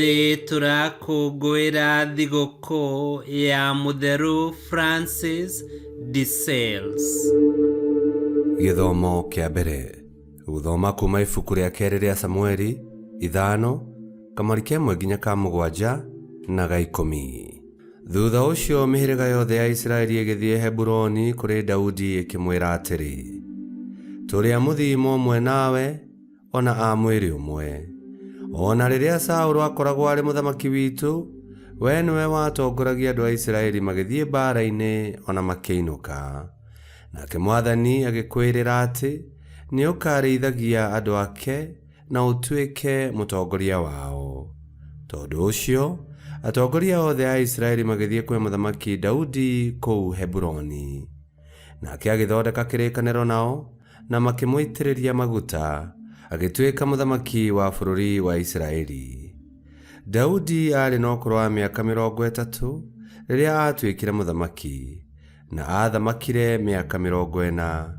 Ũmũthĩ tũrakũngũĩra thigũkũ ya Mũtheru Francis de Sales. Gĩthomo kĩa mbere gũthoma kuma ibuku rĩa kerĩ rĩa Samueli 5 kamweri kemwe nginya ka 7 na ga 10. Thutha ũcio mĩhĩrĩga yothe ya Isiraeli ĩgĩthiĩ Heburoni kũrĩ Daudi ĩkĩmwĩra atĩrĩ, Tũrĩ a mũthiimo ũmwe nawe o na a mwĩrĩ ũmwe. O na rĩrĩa Saũlũ aakoragwo arĩ mũthamaki witũ, wee nĩwe watongoragia andũ a Isiraeli magĩthiĩ mbaara-inĩ o na makĩinũka. Nake Mwathani agĩkwĩrĩra atĩ nĩũkarĩithagia andũ ake na ũtuĩke mũtongoria wao. Tondũ ũcio, atongoria othe a Isiraeli magĩthiĩ kwĩ Mũthamaki Daudi kũu Heburoni. Nake agĩthondeka kĩrĩkanĩro nao, na makĩmũitĩrĩria maguta, agĩtuĩka mũthamaki wa bũrũri wa Isiraeli. Daudi aarĩ na ũkũrũ wa mĩaka 30 rĩrĩa aatuĩkire mũthamaki, na aathamakire mĩaka 40.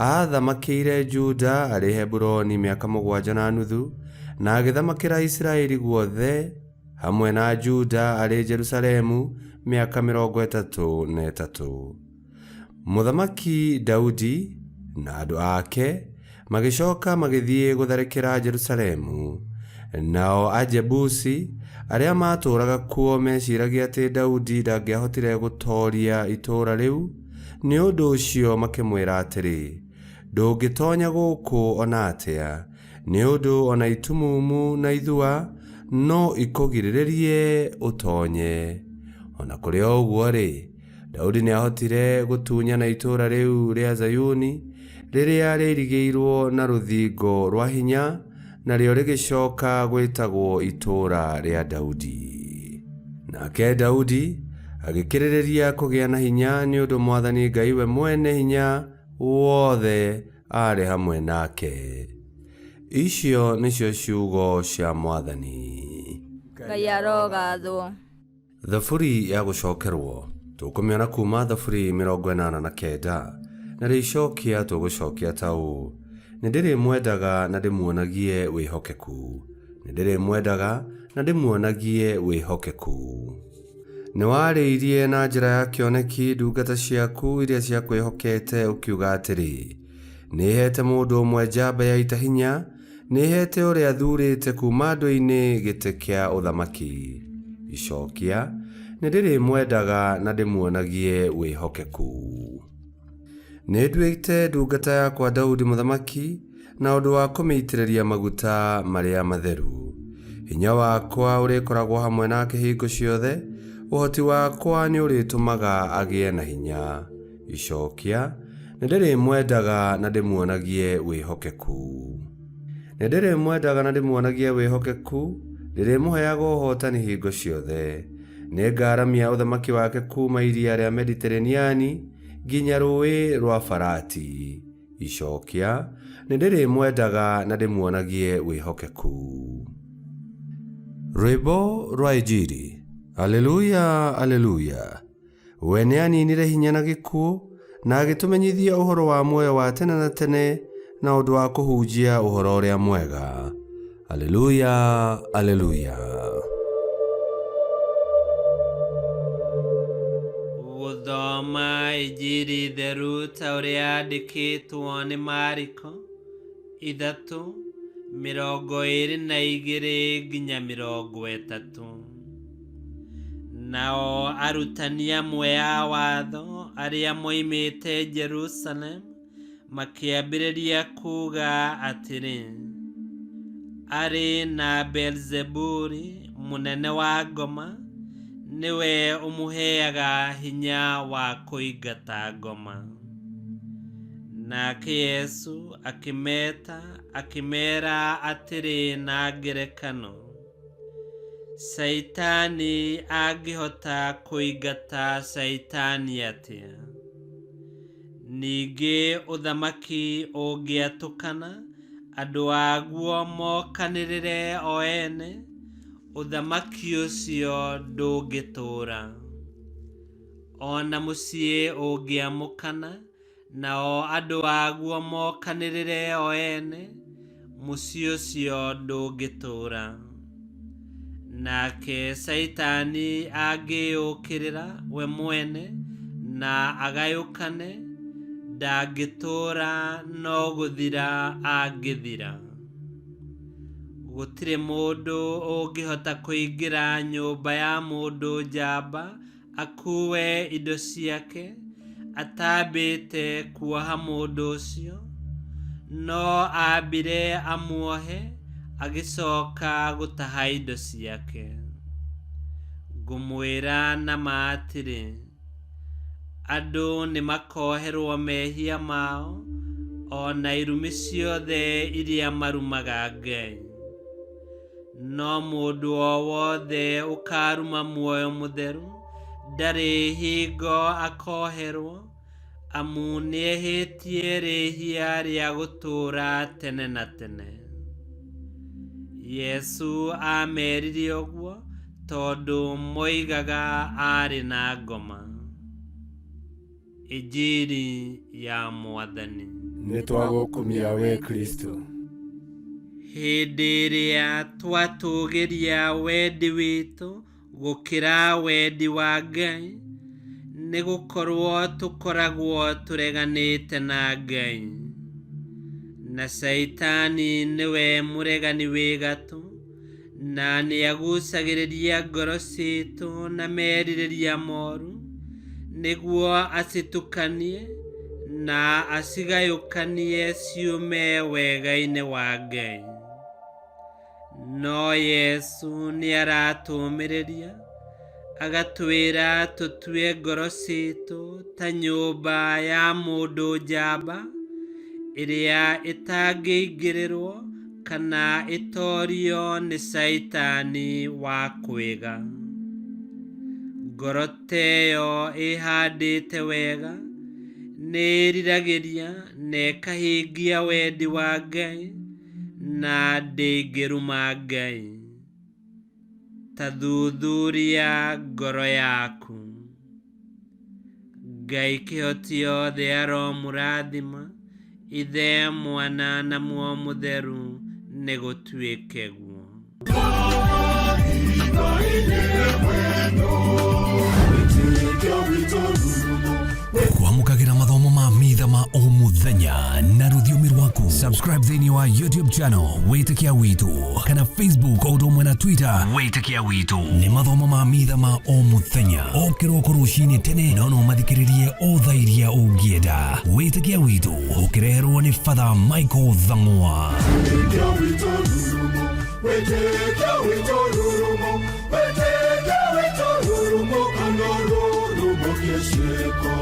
Aathamakĩire Juda arĩ Heburoni mĩaka 7.5, na agĩthamakĩra Isiraeli guothe hamwe na Juda arĩ Jerusalemu mĩaka 33. Mũthamaki Daudi na andũ ake magĩcoka magĩthiĩ gũtharĩkĩra Jerusalemu. Nao Ajebusi arĩa maatũũraga kuo meeciragia atĩ Daudi ndangĩahotire gũtooria itũũra rĩu, nĩ ũndũ ũcio makĩmwĩra atĩrĩ, Ndũngĩtonya gũkũ o na atĩa, nĩ ũndũ o na itumumu na ithua no ikũgirĩrĩrie ũtonye. O na kũrĩ o ũguo-rĩ, Daudi nĩahotire gũtunyana itũũra rĩu rĩa Zayuni rĩrĩa rĩairigĩirwo na rũthingo rwa hinya, narĩo rĩgĩcooka gwĩtagwo itũũra rĩa Daudi. Nake Daudi agĩkĩrĩrĩria kũgĩa na hinya nĩ ũndũ Mwathani Ngai we mwene hinya wothe aarĩ hamwe nake. Icio nĩcio ciugo cia Mwathani. Ngai arogathwo. Thaburi ya gũcokerwo tũkũmĩona kuma Thaburi 89, narĩo icokia tũgũcokia ta ũũ: Nĩndĩrĩmwendaga na ndĩmuonagie wĩhokeku. Nĩndĩrĩmwendaga na ndĩmuonagie wĩhokeku. Nĩwarĩirie na njĩra ya kĩoneki ndungata ciaku iria ciakwĩhokete ũkiuga atĩrĩ, Nĩheete mũndũ ũmwe njamba ya ita hinya, Nĩheete ũrĩa thuurĩte kuuma andũ-inĩ gĩtĩ kĩa ũthamaki. Icokia, Nĩndĩrĩmwendaga na ndĩmuonagie wĩhokeku. Nĩnduĩte ndungata yakwa Daudi mũthamaki na ũndũ wa kũmĩitĩrĩria maguta marĩa matheru. Hinya wakwa ũrĩkoragwo hamwe nake hingo ciothe, ũhoti wakwa nĩũrĩtũmaga agĩe na hinya. Icokia, Nĩndĩrĩmwendaga na ndĩmuonagie wĩhokeku. Nĩndĩrĩmwendaga na ndĩmuonagie wĩhokeku, ndĩrĩmũheaga ũhootani hingo ciothe. Nĩngaramia ũthamaki wake kuuma iria rĩa Mediteraneani nginya rũũĩ rwa Farati. Icokia, Nĩndĩrĩmwendaga na ndĩmuonagie wĩhokeku. Rwĩmbo rwa Injiri. Aleluya, Aleluya. We nĩaninire hinya na gĩkuũ, na agĩtũmenyithia ũhoro wa muoyo wa tene na tene na ũndũ wa kũhunjia ũhoro ũrĩa mwega. Aleluya, aleluya. Gũthoma Injiri theru ta ũrĩa yandĩkĩtwo nĩ Mariko 3:22 nginya 30. Nao arutani amwe a watho arĩa moimĩte Jerusalemu makĩambĩrĩria kuuga atĩrĩ, Arĩ na Beelzebuli, mũnene wa ngoma, nĩwe ũmũheaga hinya wa kũingata ngoma. Nake Yesu akĩmeta akĩmeera atĩrĩ na ngerekano, Shaitani angĩhota kũingata Shaitani atĩa? Ningĩ ũthamaki ũngĩatũkana, andũ aguo mokanĩrĩre o ene, ũthamaki ũcio ndũngĩtũũra. O na mũciĩ ũngĩamũkana, nao andũ aguo mokanĩrĩre o ene, mũciĩ ũcio ndũngĩtũũra. Nake Caitani angĩyũkĩrĩra we mwene na agayũkane, ndangĩtũũra no gũthira angĩthira. Gũtirĩ mũndũ ũngĩhota kũingĩra nyũmba ya mũndũ njamba akuue indo ciake atambĩte kuoha mũndũ ũcio, no ambire amuohe agĩcoka gũtaha indo ciake. Ngũmwĩra na ma atĩrĩ, andũ nĩmakoherwo mehia mao o na irumi ciothe iria marumaga Ngai. No mũndũ o wothe ũkaruma muoyo mũtheru ndarĩ hingo akoherwo, amu nĩehĩtie rĩhia rĩa gũtũũra tene na tene. Yesu aamerire ũguo tondũ moigaga aarĩ na ngoma. Injiri ya Mwathani. Nĩtwagũkumia we Kristo. Hĩndĩ ĩrĩa twatũũgĩria wendi witũ gũkĩra wendi wa Ngai, nĩ gũkorwo tũkoragwo tũreganĩte na Ngai. Na Caitani nĩwe mũregani wĩ gatũ, na nĩagucagĩrĩria ngoro citũ na merirĩria moru, nĩguo acitukanie na acigayũkanie ciume wega-inĩ wa Ngai. No Yesu nĩaratũũmĩrĩria, agatwĩra tũtue ngoro citũ ta nyũmba ya mũndũ njamba ĩrĩa ĩtangĩingĩrĩrwo kana ĩtoorio nĩ Caitani wa kwĩga. Ngoro ta ĩyo ĩhandĩte wega nĩĩriragĩria na ĩkahingia wendi wa Ngai na ndĩngĩruma Ngai. Ta thuthuria ngoro yaku. Ngai kĩhoti yothe aromũrathima, Ithe, Mwana na Muoyo Mũtheru, nĩgũtuĩke guo. Kwamũkagĩra mathomo ma mitha ma o mũthenya na rũthiomi rwaku. Subscribe thĩinĩ wa YouTube channel Wĩtĩkia Witũ kana Facebook o ũndũ ũmwe na Twitter Wĩtĩkia Witũ. Nĩ mathomo ma mitha ma o mũthenya o kĩroko rũcinĩ tene, no no mathikĩrĩrie o thaa iria ũngĩenda. Wĩtĩkia Witũ ũkĩreherwo nĩ Father Michael Thang'wa. Wĩtĩkia witũ rurumo, wĩtĩkia witũ rurumo, kana rurumo kĩciko.